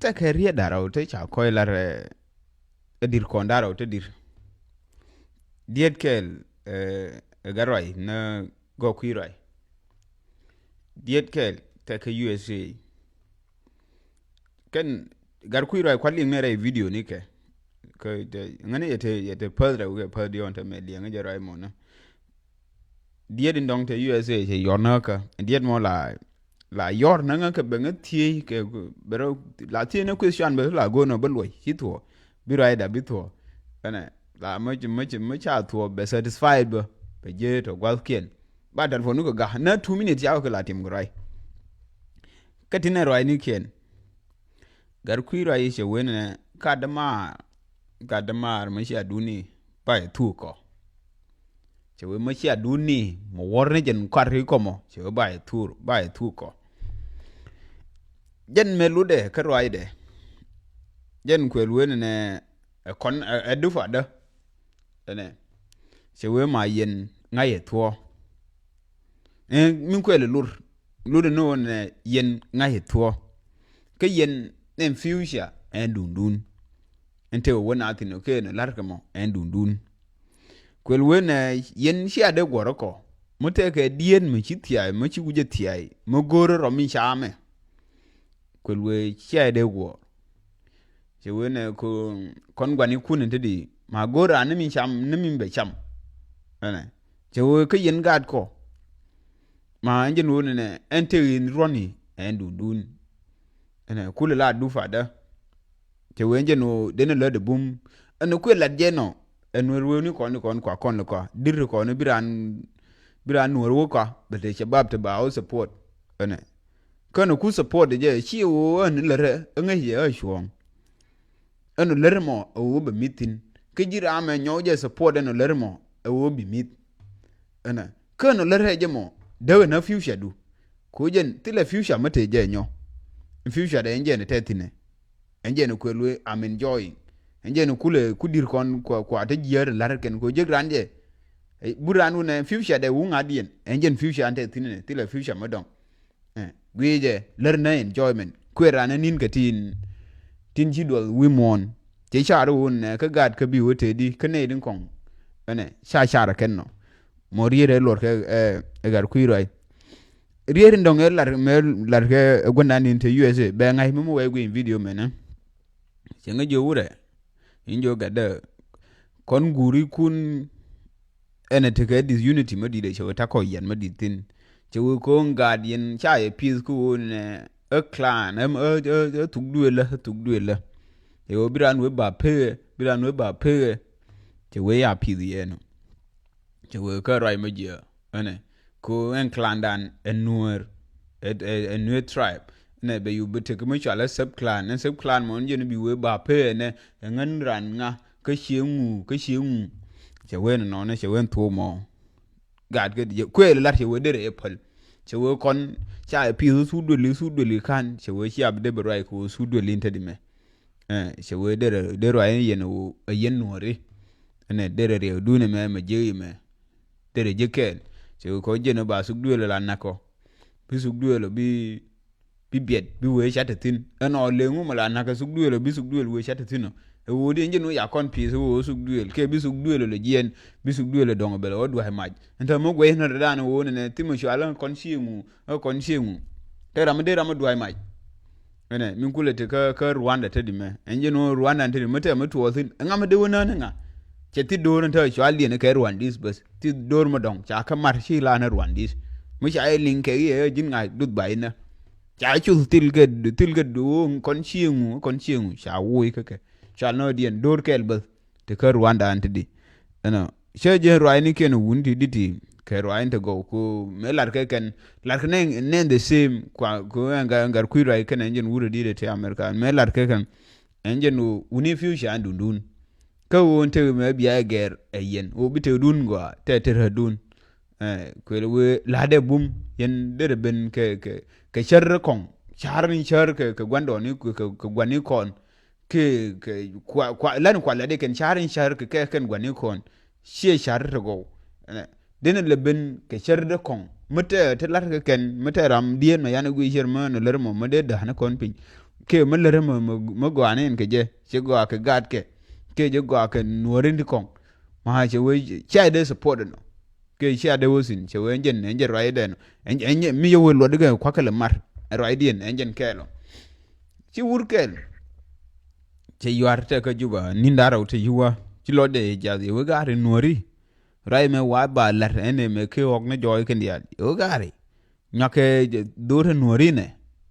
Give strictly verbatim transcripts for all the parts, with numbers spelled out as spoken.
Tekɛ riet da̱rɛw te ca kɔc lar, eh, ɛ dir kɔn da̱rɛw te dir. Diet kɛɛl, eh, ɛ gat ruac ni gɔk kui̱ ruac. Diet kɛɛl tekɛ U S A. Kɛn gat kui̱ ruac kuat liŋ ni rɛy video ni kɛ. Kɛ te ŋäni yɛ te, yɛ te päth rɛw kɛ päth diɔn te mɛ liɛŋ jɛ ruac mɔnä. Diet in dɔŋ te U S A cɛ yɔr näkä. Diet mɔ la, la yɔr näkä kɛ bɛ ŋä thiey kɛ bɛ rɛ la thiey ni question bɛ la go̱o̱n bɛ luɔc ci thuɔ. Bi ruacda bi thuɔ. Ɛnɛ la mä ci, mä ci, mä ca thuɔ bɛ satisfied bä. Bɛ jee tɔ guath kiɛn. Ba telephone ni kɛ gak na two minutes ca kɛ la tim kɛ ruac. Kä ti nɛ ruac ni kiɛn. Gat kui̱ ruac cɛ wen nɛ kat dämaar, kat dämaar mä cia duni ba yɛ thuk kɔ. Cɛ wee mä cia duni mɔ wär ni jɛn kat ri kɔ mɔ cɛ wee ba yɛ thur, ba yɛ thuk kɔ. Jɛn mɛ lutdɛ kä ruacdɛ. Jɛn kuɛl wen nɛ ɛ kɔn ɛ dupa dä. Ɛnɛ cɛ wee ma yɛn ŋa̱c yɛ thuɔ̱. Ɛn min kuɛl lur lur ni wä nɛ yɛn ŋa̱c thuɔ̱. Kä yɛn nɛ future ɛn dundun. Ɛn te wä na thin kɛ nɛ lar kɛ mɔ ɛn dundun. Kuɛl wee nɛ yɛn cia dee guɔr kɔ mɔ tekɛ diet mɔ ci thiay mɔ ci wi̱cɛ thiay mɔ go̱o̱r rɔ min camɛ. Kuɛl wee cia dee guɔr. Cɛ wee nɛ kɔn guanikun in te di ma go̱o̱r raan ni min cam ni min bɛ cam. Ɛnɛ cɛ wee kä yɛn gaat kɔ. Ma ɛn jɛn wee nɛ ɛn te in ruɔni ɛn dundun. Ɛnɛ kulɛ la dupa dä. Cɛ wee ɛn jɛn wee den lät de bum. Ɛn kuɛ lat jɛ nɔ ɛn wee wee ni kɔn ni kɔn kua kɔn lɛ kua dir kɔn bi raan, bi raan nuɔr wee kua bɛ te cɛ bap te ba wee support. Ɛnɛ känɛ ku support jɛ ci wee ɛn lät rɛ ɛŋäc yɛ ɛ cuɔ̱ɔ̱ŋ. Ɛn ɔ lär mɔ ɛ ɣöö bɛ mi̱th thi̱n kä ji̱ raam ɛ nyɔw jɛ support ɛn ɔ lär mɔ ɛ ɣöö bi mi̱th. Ɛnɛ kä ɛn ɔ lär ɛ jɛ mɔ dee wä na future du. Ko jɛn thilɛ future mä tëë jɛ nyɔ. Future dɛ ɛn jɛn ɛ tɛth thi̱nɛ. Ɛn jɛn ɛ kuɛ luee I'm enjoying. Ɛn jɛn ɛ kulɛ ku di̱r kɔn kua kua te jiäär ɛ la̱r kɛn ko jek raan jɛ. But raan wun ɛ future dɛ wun ŋa̱diɛn ɛn jɛn future an tɛth thi̱nɛ thilɛ future mä dɔ̱ŋ. Gui̱i̱cɛ lär nä enjoyment kuëë ran ɛ ni̱n kɛ tin. Tin ci duɔth wi̱i̱ muɔ̱ɔ̱n cɛ car wun nɛ kä gaat kä bi wä tëëdi kä nɛy din kɔŋ. Ɛnɛ ca car kɛn nɔ mɔ riet ɛ luɔr kɛ ɛ gat kui̱ ruac. Riet in dɔ̱ŋ ɛ lar mɛ lar kɛ ɛ guändani te U S A bɛ ŋa̱c mi mi wɛy gui̱i̱ video mɛnɛ. Cɛ ŋä jiö wurɛ in jiö gatdä kɔn guuri kun. Ɛn ɛ tekɛ disunity mä di̱t ɛ cɛ wee takɔ yɛn mä di̱t thi̱n. Cɛ wee ko̱o̱ŋ gaat yɛn ca yɛ pi̱th kä wee nɛ ɛ clan ɛ ɛ ɛ thuk duëlä ɛ thuk duëlä. Cɛ wee bi raan wee ba pekɛ bi raan wee ba pekɛ. Cɛ wee ya pi̱th yɛn ɔ. Cɛ wee kä ruac mä jiɛ ɛnɛ ko ɛn clandan ɛ nuäär. Ɛ ɛ ɛ nuäär tribe ɛnɛ bɛ yu bi tek mi cual ɛ sub clan ɛ sub clan mɔ ni jɛn bi wee ba pekɛ ɛnɛ ɛ ŋän ran ŋa kä cieŋ ŋu kä cieŋ ŋu. Cɛ wen nɔnɛ cɛ wen thuɔk mɔ. Gat kä kuëël lat cɛ wee derɛ ɛ päl. Cɛ wee kɔn ca ɛ pi̱th thuk duëli thuk duëli ka̱n cɛ wee cia bi dee bi ruac kɛ wee thuk duëli in te di mɛ. Cɛ wee derɛ derɛ ruac in yɛn ɛ wee ɛ yɛn nuɔri. Ɛnɛ derɛ riɛk duun ɛmɛ mɛ jiäk imɛ. Derɛ jiäk kɛɛl cɛ wee kɔn jɛn ɛ ba thuk duël la nak kɔ. Bi thuk duël bi bi biɛt bi wee ca te thi̱n. Ɛn ɔ leŋ wä mɛ la na̱k ɛ thuk duëël ɛ bi thuk duëël wee ca te thi̱n ɔ. Ɛ ɣöö di ɛn jɛn wä ya kɔn pi̱i̱th ɛ ɣöö thuk duëël kɛ bi thuk duëël ɛ lɛ jiɛɛn bi thuk duëël ɛ dɔ̱ŋ ɛ bɛl ɛ ɣöö dua̱c mac. Ɛn täämɛ guɛc nɔt ɛ da̱a̱n ɛ ɣöö nɛnɛ thimɛ cualä kɔn cieŋ wu ɛ kɔn cieŋ wu. Te ram mi dee ram mi dua̱c mac. Ɛnɛ min kulɛ te kä kä Rwanda te di mɛ ɛn jɛn wä Rwanda te di mɛ te mɛ tuɔɔk thi̱n ɛ ŋa mɛ dee wä nään ɛ ŋa. Cɛ thi do̱r ɛn te cual diɛn ɛ kɛ Rwandis bäth. Thi do̱r mɛ dɔ̱ŋ ca kä mar ci la ni Rwandis. Mi ca yɛ liŋ kɛ yɛ ji̱n ŋa̱c duth ba inä. Ca cuth thil kɛ thil kɛ duŋ kɔn cieŋu kɔn cieŋu ca wuuc kä kɛ. Ca nɔ diɛn do̱r kɛɛl bäth. Ti kä Rwanda an ti di. Ɛnɔ cä jɛ ruac ni kiɛn wun ti di ti kɛ ruac ni ti gɔw ko mɛ lat kɛ kɛn lat kɛ nɛn nɛn the same kua ko ɛn gar kui̱ ruac kɛn ɛn jɛn wurɛ di ti America mɛ lat kɛ kɛn. Ɛn jɛn wuni future an dundun. Kä ɣöö tek mɛ bia ɛ gɛr ɛ yɛn ɣöö bi tekdun gɔaa tɛ te rätdun. Kuël wee la̱tdɛ bum yɛn derɛ ben kɛ kɛ kɛ cär kɔŋ. Ca̱r ni cär kɛ kɛ gua̱ndɔɔni kɛ kɛ gua̱ni kɔn. Kɛ kɛ kua kua lan kua la̱tdɛ kɛn ca̱r ni cär kɛ kɛ kɛn gua̱ni kɔn. Ciɛ ca̱r te gɔw. Denɛ lɛ ben kɛ cär de kɔŋ mi tɛ te la̱t kɛ kɛn mi tɛ ram dieen mɛ yan guiy cär mɛ nɔ lär mɔ mi dee da̱a̱n kɔn piny. kiɛ mi lät mi mi mi gɔaa ni in kɛ jɛ, ci gɔaa kɛ gaat kɛ, kiɛ jɛ gɔaa kɛ nuɔ̱ɔ̱ri ti kɔŋ. Ma cɛ wee cia dee support ɛnɔ, kiɛ cia dee wä thi̱n, cɛ wee ɛn jɛn ɛn jɛn ruacdɛ ɛnɔ. Ɛn ɛn mi yɛ wee luɔt kɛ kua̱kɛ lɛ mar ɛ ruacdiɛn ɛn jɛn kɛɛl ɔ. Ci wur kɛɛl cɛ yua̱r tɛk kä Juba ni̱n da̱rɛ wä te yuwa, ci lɔcdɛ yɛ jiath yɛ wee gaari nuɔ̱ɔ̱ri. Ruac mɛ wa ba la̱t ɛn ɛ mɛ kɛ ɣɔk ni jɔɔc kɛn diaal yɛ wee gaari. Nyuakɛ dhor te nuɔ̱ɔ̱ri nɛ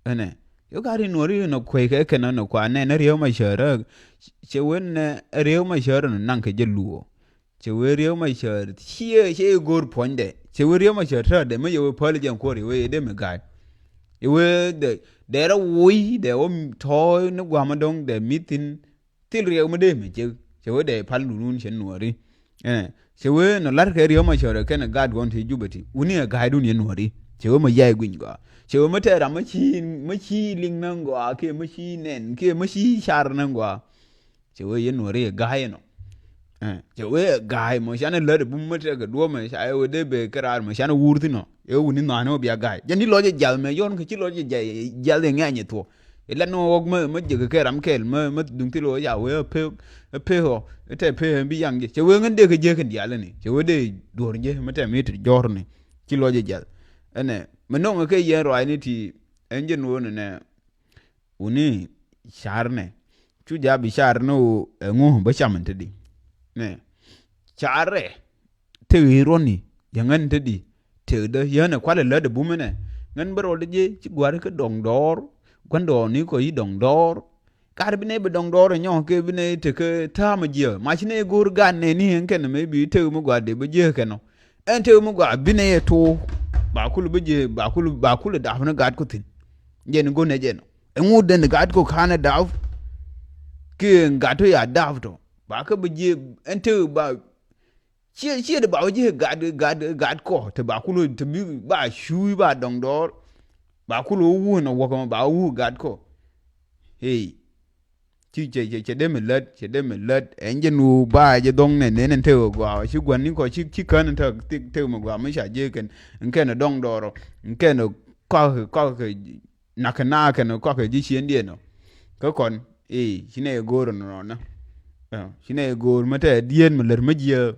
ɛnɛ. Yɛ wee gaari nuɔ̱ɔ̱ri nɔ kueckɛ kɛn nɔ kua nɛn ɛ Riek Machar. Cɛ wee nɛ ɛ Riek Machar nɔ naŋ kɛ jɛ luɔ. Cɛ wee Riek Machar ciɛ ciɛ go̱o̱r puɔ̱nydɛ. Cɛ wee Riek Machar täätdɛ mi yɛ wee päl jɛn kuɔr yɛ wee yɛ dee mi ga̱a̱c. Yɛ wee dɛ dɛ rɔ woc dɛ wä tɔ̱ɔ̱c ni gua̱a̱m mi dɔ̱ŋ dɛ mi thi̱n thil riɛk mi dee mi cek. Cɛ wee dɛ pal nunun cɛ nuɔ̱ɔ̱ri. Ɛnɛ cɛ wee nɔ la̱rkɛ Riek Machar kɛnɛ gaat gɔn ti Jubɛ ti wuni ɛ ga̱a̱cdun yɛ nuɔ̱ɔ̱ri. Cɛ wee mi ya̱c guiny gɔaa. Cɛ wee mi tɛɛr ram mi ci mi ci liŋ ni gɔaa kiɛ mi ci nɛn kiɛ mi ci car ni gɔaa. Cɛ wee yɛn nuɔ̱ri ɛ ga̱a̱c ɛnɔ. Cɛ wee ɛ ga̱a̱c mɔ canɛ lät ɛ bum mi tɛk kɛ duɔ̱ɔ̱mɛ ca yɛ wee dee bee kɛ raar mɔ canɛ wuur thi̱n ɔ. Ɛ wuni nhɔaani wä bia ga̱a̱c jɛn ti lɔc ɛ jiath mɛ yɔn kɛ ci lɔc ɛ jiath ɛ ŋɛny ɛ thuɔ̱k. Ɛ lat ni wä ɣɔk mä mä jek kɛ ram kɛl mä mä duŋ thil wä ca wee ɛ pek ɛ pek ɔ ɛ tɛ pek ɛ bi yaŋ jɛ cɛ wee ŋän dee kɛ jek kɛn diaal ɛni cɛ wee dee duɔ̱ɔ̱r jɛ mä tɛ mi ti jɔ̱ɔ̱r ni. Ci lɔc ɛ jiath ɛnɛ mɛ nɔŋ ɛ kɛ yɛn ruaacni ti ɛn jɛn wä nɛ nɛ. Wuni car nɛ cu jabi car ni wu ɛŋu bä cam in te di nɛ car rɛ tek i̱ ruɔni yɛ ŋän te di tek dä yɛn ɛ kualɛ lät ɛ bumɛ nɛ ŋän bä rɔl dä jɛ ci gua̱ri kä dɔŋ dɔɔr gua̱n dɔɔr ni kɔ yi dɔŋ dɔɔr. Kat bi nɛ bi dɔŋ dɔɔr ɛ nyɔk kɛ bi nɛ tek kä ta̱a̱m ɛ jiɛ ma ci nɛ go̱o̱r gat nɛ ni ɛn kɛn mɛ bi tek mi gua̱r dee bä jiɛ kɛn ɔ. Ɛn tek mi gɔaa bi nɛ yɛ tuuk ba kul bi jiɛ ba kul ba kul dap ni gat ku thi̱n. Jɛn go̱n ɛ jɛn ɛŋu den gat ku ka̱n ɛ dap. Kiɛ gat tɔ ya dap tɔ ba kä bi jiɛ ɛn tek ba ciɛ ciɛ de ba wä jiɛ gat gat gat kɔ te ba kul te bi ba cuuc ba dɔŋ dɔɔr. Ba kul wä wuun ɛ wäk ɛmɔ ba wä wuuk gat kɔ. Hey. Ci cɛ cɛ cɛ dee mi lät cɛ dee mi lät ɛn jɛ nu ba jɛ dhɔŋ nɛ nɛn ɛn tek ɛ gɔaa ci gua̱n ni kɔ ci ci kän ɛn tek tek mi gɔaa mi ca jɛ kɛn ɛn kɛn ɛ dɔŋ dɔɔrɔ ɛn kɛn ɛ kɔk kɔk nakä na kɛn ɛ kɔk ɛ ji̱ ciëndiɛn ɔ. Kä kɔn i̱ ci nɛ go̱o̱r ɛn rɔnä ci nɛ go̱o̱r mi tɛ dieen mi lät mi jiɛ.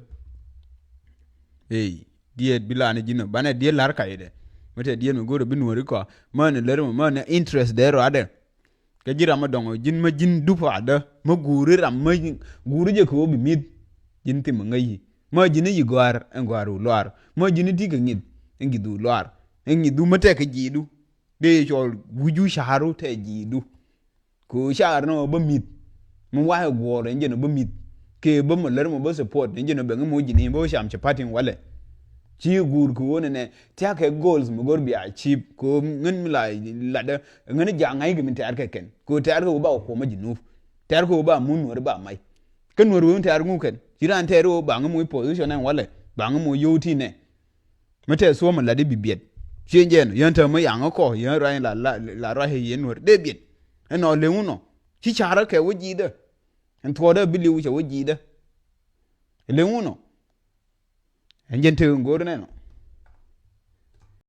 I̱ diet bi lan ji̱n ɔ banɛ diet la̱r kac dɛ mi tɛ diet mi go̱o̱r ɛ bi nuɔ̱ɔ̱ri kɔ män ɛ lät mɔ män ɛ interest dɛ rɔadɛ. Kɛ ji̱ ram mi dɔ̱ŋ ɔ ji̱n mä ji̱n dup a dä mä guuri ram mä guuri jɛ kɛ ɣöö bi mi̱th. Ji̱n thim ŋäc yi mä ji̱n i̱ yi gɔ̱a̱r ɛn gɔ̱a̱r wu luaar mä ji̱n i̱ ti kɛ ŋi̱th ɛn gi̱th wu luaar ɛn ŋi̱th du mä tɛk kɛ ji̱i̱du. Dee cɔl wi̱cu ca̱ru tɛ ji̱i̱du. Kɛ ɣöö caar ni ɣöö bä mi̱th mi wa̱a̱ ɛ guɔ̱ɔ̱r ɛn jɛn ɣöö bä mi̱th kɛ bä mɔ lär mɔ bä support ɛn jɛn ɣöö bɛ ŋä moc ji̱n i̱ bä wä cam cɛ party walɛ. Ci guur kɛ ɣöö nɛnɛ tia̱kɛ goals mi go̱r bia achieve kɛ ɣöö ŋän mi la ladä ŋän ja̱a̱ŋ ŋa̱c kɛ mi tɛ̈r kɛ kɛn kɛ ɣöö tɛ̈r kɛ ɣöö ba kɛ kuɔmä ji̱ nuup. Tɛ̈r kɛ ɣöö ba mun nuɔ̱r ba mac. Kä nuɔ̱r ɣöö tɛ̈r ŋu kɛn ci raan tɛ̈r ɣöö ba ŋä moc position ɛn walɛ ba ŋä moc yio̱w ti nɛ. Mi tɛ thuɔ̱ɔ̱m mi lat i̱ bi biɛt. Ciëŋ jɛn yɛn täämä yaŋä kɔ yɛn ruac la la la ruac yɛn nuɔ̱r dee biɛt. Ɛn nɔ leŋ wun nɔ ci carä kɛ wä ji̱i̱dä. Ɛn thuɔɔdä bi li̱w cɛ wä ji̱i̱dä. Leŋ wun nɔ. Ɛn jɛn tek in go̱o̱r nɛn nɔ.